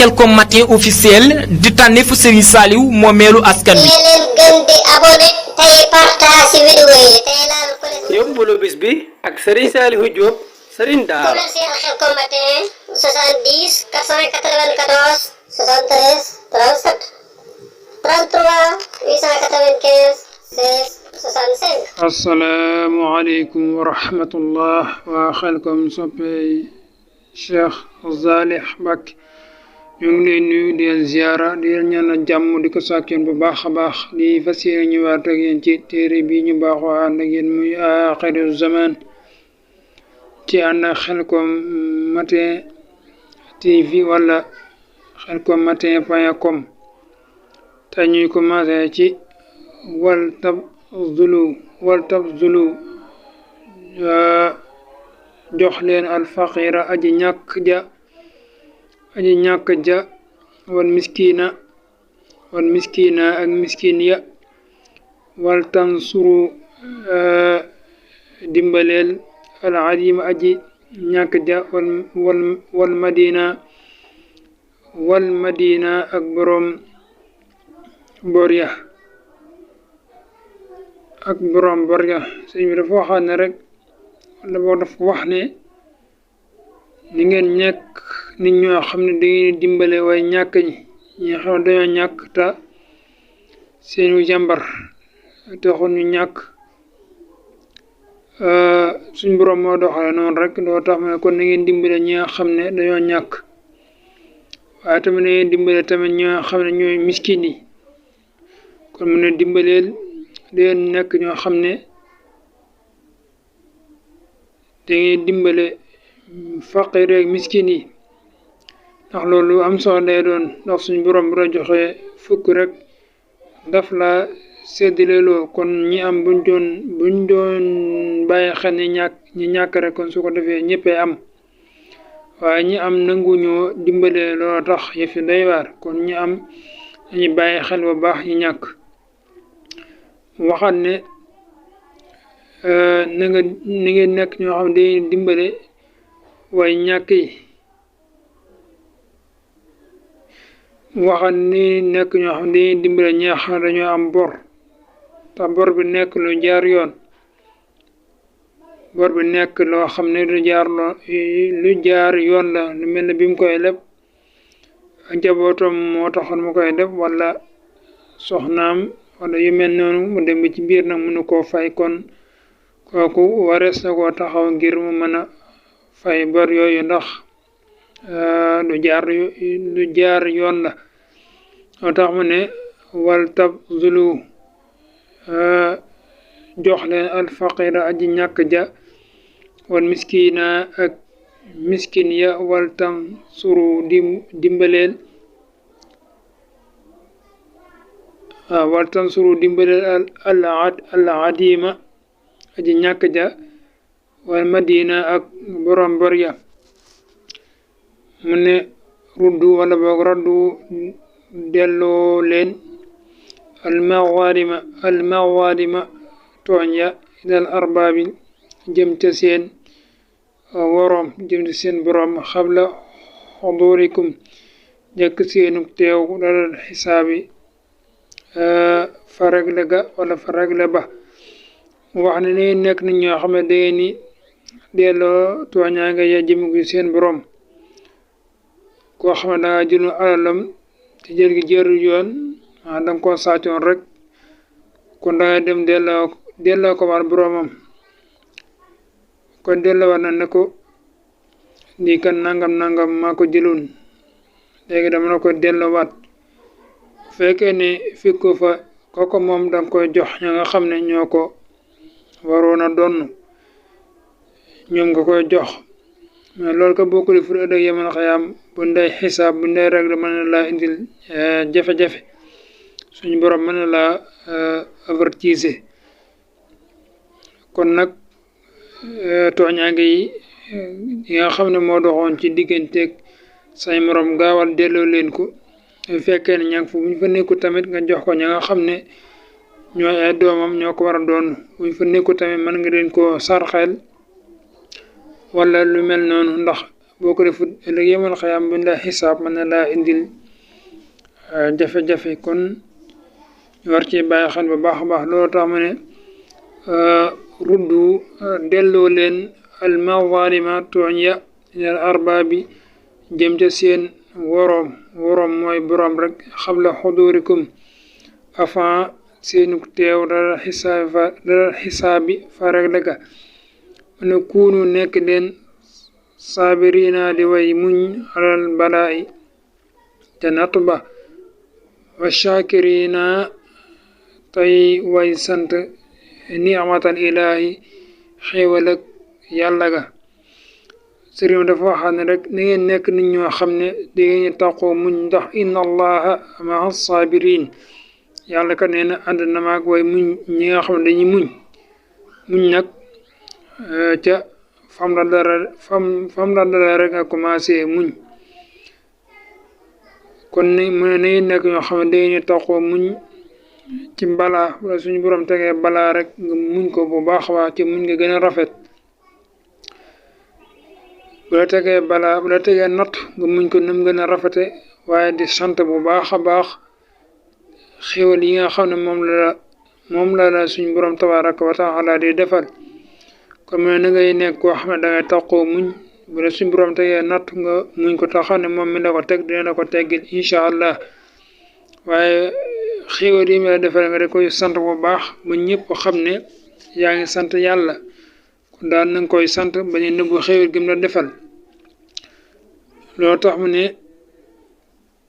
Khelcom matin officiel di tànneefu Serigne Saliou moomeelu askan wi. leen gën di abonné tey partage vidéo yi tey laal ko def. yóbbalu bis bi ak Serigne Saliou Diop Serigne Daara. commercial Khelcom matin 70 494 73 37 33 895 16 65. asalaamaaleykum wa rahmatullah waa Khelcom soppey Cheikh Salih Mbacké ñu ngi leen nuyu di leen ziara di leen ñaanal jàmm di ko sàkkeen bu baax a baax di fas yéene ñëwaat ak yéen ci téere bi ñu baaxoo ànd ak yéen muy aaxiru zaman ci ànd ak Khelcom matin TV wala Khelcom matin.com te ñuy commencé ci wal tabzulu jox leen alfaqira aji ñàkk ja wal miskina ak miskin ya wal tansuru dimbaleel al alima aji ñàkk ja wal madina ak borom bor ya sëñ bi dafa waxaat ne rek wala boo dafa wax ne ni ngeen nekk nit ñoo xam ne dangeen dimbale way ñàkk ñi nga xam ne dañoo ñàkk te seenu jàmbar taxul ñu ñàkk suñ borom moo doxale noonu rek doo tax ma ne kon na ngeen dimbale ñi nga xam ne dañoo ñàkk waaye tamit na ngeen dimbale tamit ñi nga xam ne ñooy miskin yi kon mu ne dimbaleel dangeen nekk ñoo xam ne dangeen dimbale faqir ak miskin yi ndax loolu am solo lay doon ndax suñ borom bu la joxee fukk rek daf la séddaleloo kon ñi am buñ doon bàyyi xel ñi ñàkk rek kon su ko defee ñëppee am waaye ñi am nanguñoo dimbale loolu tax yëf yi day waar kon ñi am dañuy bàyyi xel bu baax ñi ñàkk waxaat ne na ngeen nekk ñoo xam ne day dimbale way ñàkk yi waxaat ni nekk ñoo xam ne day dimbale ñi nga xam ne dañoo am bor te bor bi nekk lu jaar yoon bor bi nekk loo xam ne lu jaar yoon la lu mel ne bi mu koy leb ak njabootam moo taxoon mu koy def wala soxnaam wala yu mel noonu mu dem ba ci biir nag mënu koo fay kon kooku warees na koo taxaw ngir mu mën a fay bor yooyu ndax lu jaar yoon la moo tax mu ne wal tabzulu jox leen alfaqira aji ñàkk ja wal miskina ak miskin ya wal tansuru dimbaleel al adima aji ñàkk ja wal madina ak borom bor ya mu ne ruddu wala boog raddu delloo leen almawadima tooñ ya ilal arbaabi jëm ca seen woroom jëm ca seen borom xabla xudurikum jëkk seenu teew dalal xisaabi faragle ga wala faragle ba wax ne ni nekk nit ñoo xam ne dangeen ni delloo tooñaa nga ya jëm gi seen borom koo xam ne danga jëlu alalam te jël gi jërul yoon danga koo sàccoon rek kon dangay dem delloo ko war boromam kon delloo war na ne ko lii kan nangam maa ko jëloon léegi dama la ko delloo waat bu fekkee ne fekk ko fa kooku moom danga koy jox ña nga xam ne ñoo ko waroon a donn ñoom nga koy jox mais loolu ko bokkul fu ëllëg yemal xayaam bu ndey xisaab bu ndey rek mën na laa indil jafe-jafe suñu borom mën na laa avertiser kon nag tooñaange yi nga xam ne moo doxoon ci digganteeg say morom gaawal delloo leen ko bu fekkee ne ña ngi fa bu ñu fa nekku tamit nga jox ko ña nga xam ne ñooy ay doomam ñoo ko war a doon bu ñu fa nekku tamit mën nga leen ko sarxel wala lu mel noonu ndax boo ko defut ëllëg yemal xayaam buñ la xisaab mën na laa indil jafe-jafe kon ñu war ci bàyyi xel bu baax a baax loolu tax mu ne ruddu delloo leen al mazalima tooñ ya ilal arbaabi jëm ca seen woroom mooy boroom rek xabla xudurikum avant seenu teew dara xisaabi fa rek dëgga mu ne kuunu nekk leen saabirina di way muñ alal balaa'i te nattu ba wa shakirina tey way sant ni'matal ilaahi xéewal ak yàlla ga sëriñ dafa waxaat ne rek na ngeen nekk nit ñoo xam ne dangeen taqoo muñ ndax inna allaha maa sabirin yàlla kat nee na ànd na maag way muñ ñi nga xam ne dañuy muñ nag ca fam la dara rek nga commencé muñ kon mu ne na ngeen nekk ñoo xam ne dangeen taqoo muñ ci balaa wala suñu borom tegee balaa rek nga muñ ko bu baax a baax ci muñ nga gën a rafet bu la tegee natt nga muñ ko nam gën a rafete waaye di sant bu baax a baax xéwal yi nga xam ne moom la suñu borom tabaraka wa taala di defal comme na ngay nekk koo xam ne da ngay taqoo muñ bu la suñu borom tegee natt nga muñ ko tax xam ne moom mi la ko teg dina la ko teggil incha allah waaye xéwal yi mi la defal nga da koy sant bu baax ba ñëpp xam ne yaa ngi sant yàlla kon daal na nga koy sant bañ a nëbbu xéwal gi mu la defal loolu tax mu ne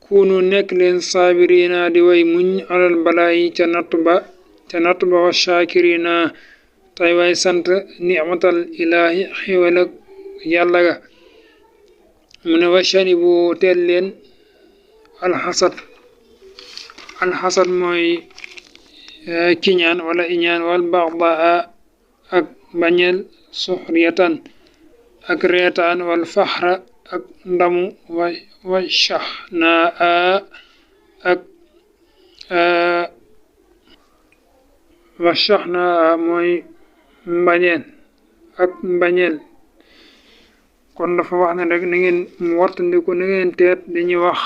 kunu nekk leen saabirina di way muñ alal balaa yi ca nattu ba wa shakirina tay way sant ni'matal ilaahi xéwal ak yàlla ga mu ne wa shanibu teel leen alxasad mooy kiñaan wala iñaan wal baxdaa ak bañeel suxriyatan ak reetaan wal faxra ak ndamu wa shaxnaa mooy mbañeel kon dafa wax ne rek na ngeen mu wartandiku na ngeen teet dañuy wax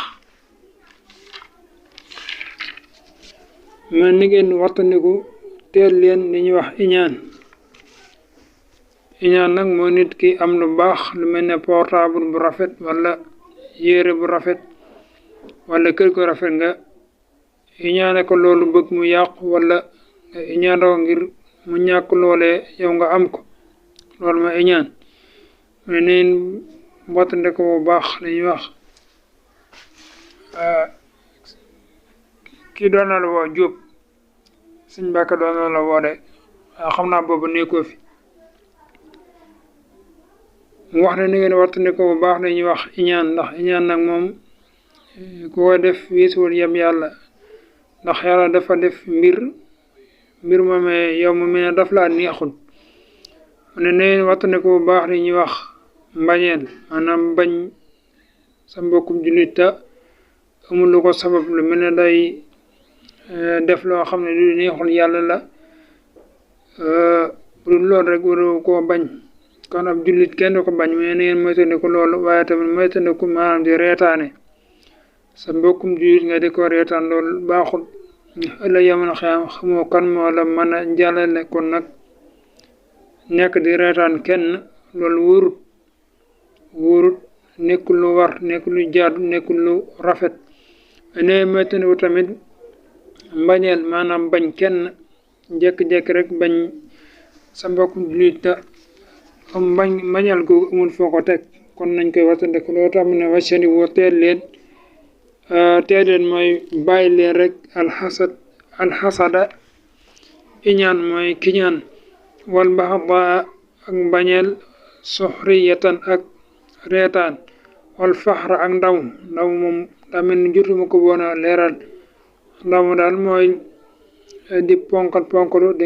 man ni ngeen wartandiku teel leen li ñuy wax iñaan nag moo nit ki am lu baax lu mel ne portable bu rafet wala yére bu rafet wala kër gu rafet nga iñaane ko loolu bëgg mu yàqu wala nga iñaan ko ngir mu ñàkk loolee yow nga am ko loolu ma iñaan mu ne neen wartandiku bu baax li ñuy wax kii doon na la woo Jóob suñ Mbàkke doon na la woo de xam naa boobu nekkoo fi mu wax ne ni ngeen wartandiku bu baax la ñuy wax iñaan ndax iñaan nag moom ku ko def weesuwul yem yàlla ndax yàlla dafa def mbir moomee yow mu mel ne daf laa neexul mu ne ngeen wartandiku bu baax li ñuy wax mbañeel maanaam bañ sa mbokkum jullit ta amul lu ko sabab lu mel ne day def loo xam ne du neexul yàlla la bu dul loolu rek waru koo bañ kon ab jullit kenn du ko bañ mais na ngeen moytandiku loolu waaye tamit moytandiku maanaam di reetaane sa mbokkum jullit nga di ko reetaan loolu baaxul ëllëg yamal xiyam xamoo kan moo la mën a jàllale kon nag nekk di reetaan kenn loolu wóorut nekkul lu war nekkul lu jaadu nekkul lu rafet ne moytandiku tamit mbañeel maanaam bañ kenn jékki-jékki rek bañ sa mbokkum jullit ta mbañeel googu amul foo ko teg kon nañ koy wattandiku loo tax mu ne wàccandi woo teel leen mooy bàyyi leen rek alxasada iñaan mooy kiñaan wal baxdaa ak mbañeel soxriyatan ak reetaan wal faxra ak ndaw moom daa mel ni jotuma ko woon a leeral ndaw daal mooy di ponkalu di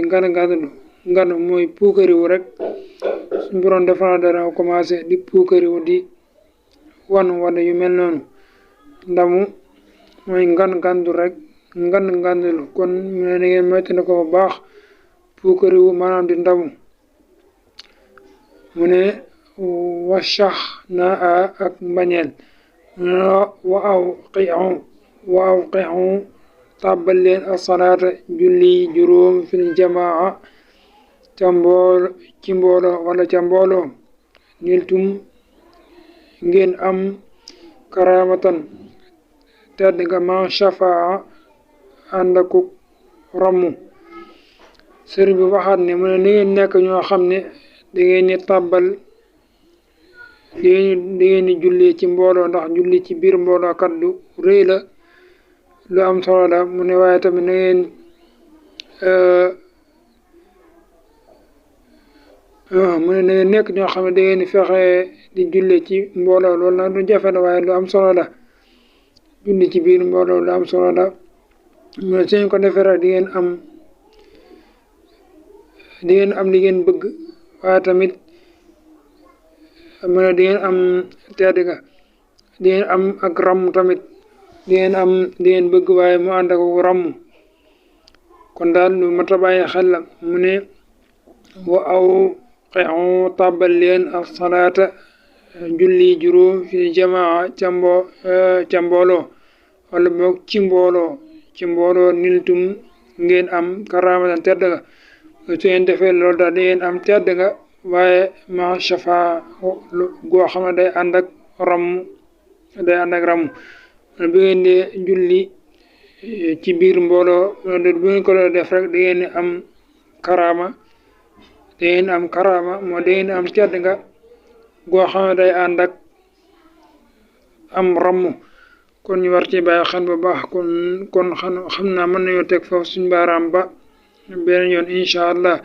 nganu mooy puukariwu rek suñ borom dafa la dara commencé di puukariwu di wanu wala yu mel noonu ndamu mooy ngandu rek ngandulu kon mu ne na ngeen moytandi ko bu baax puukariwu maanaam di ndamu mu ne wa naa ak mbañeel wa awqi'u tàbbal leen as-salaata julli juróom fil jamaa ci mbooloo wala ca mbooloo niltum ngeen am karamatan tedd nga ma shafaa ànd ak rammu sëriñ bi waxaat ne mu ne ni ngeen nekk ñoo xam ne da ngeen ni tàbbal da ngeen ni julli ci mbooloo ndax julli ci biir mbooloo kat lu rëy la lu am solo la mu ne waaye tamit na ngeen mu ne na ngeen nekk ñoo xam ne da ngeen di fexe di julli ci mbooloo loolu nag lu jafe la waaye lu am solo la julli ci biir mbooloo lu am solo la mu ne suñ ko defee rek di ngeen am li ngeen bëgg waaye tamit mu ne di ngeen am tedd nga di ngeen am ak ramm tamit di ngeen bëgg waaye mu ànd ak ramm kon daal lu mat a bàyyi xel la mu ne wa awqi'u tàbbal leen as-salaata julli juróom fi jamaa ca mbooloo wala boog ci mbooloo niltum ngeen am karamatan tedd nga su ngeen defee loolu daal di ngeen am tedd nga waaye ma shafa goo xam ne day ànd ak ramm bi ngeen di julli ci biir mbooloo bu ngeen ko doon def rek da ngeen am karama moo da ngeen am tedd nga goo xam ne day ànd ak am ramm kon ñu war ci bàyyi xel bu baax kon xam naa mën nañoo teg foofu suñu baaraam ba beneen yoon incha allah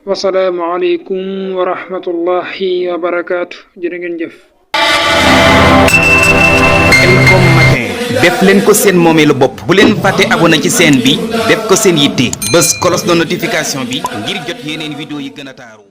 wasalaamu aleykum wa rahmatullahi wa barakaatu jërë ngeen jëf. Elcom Matin def leen ko seen moomeelu bopp bu leen fàtte abonné ci chaîne bi def ko seen yitte bës cloche de notification bi ngir jot yeneen vidéo yi gën a taaru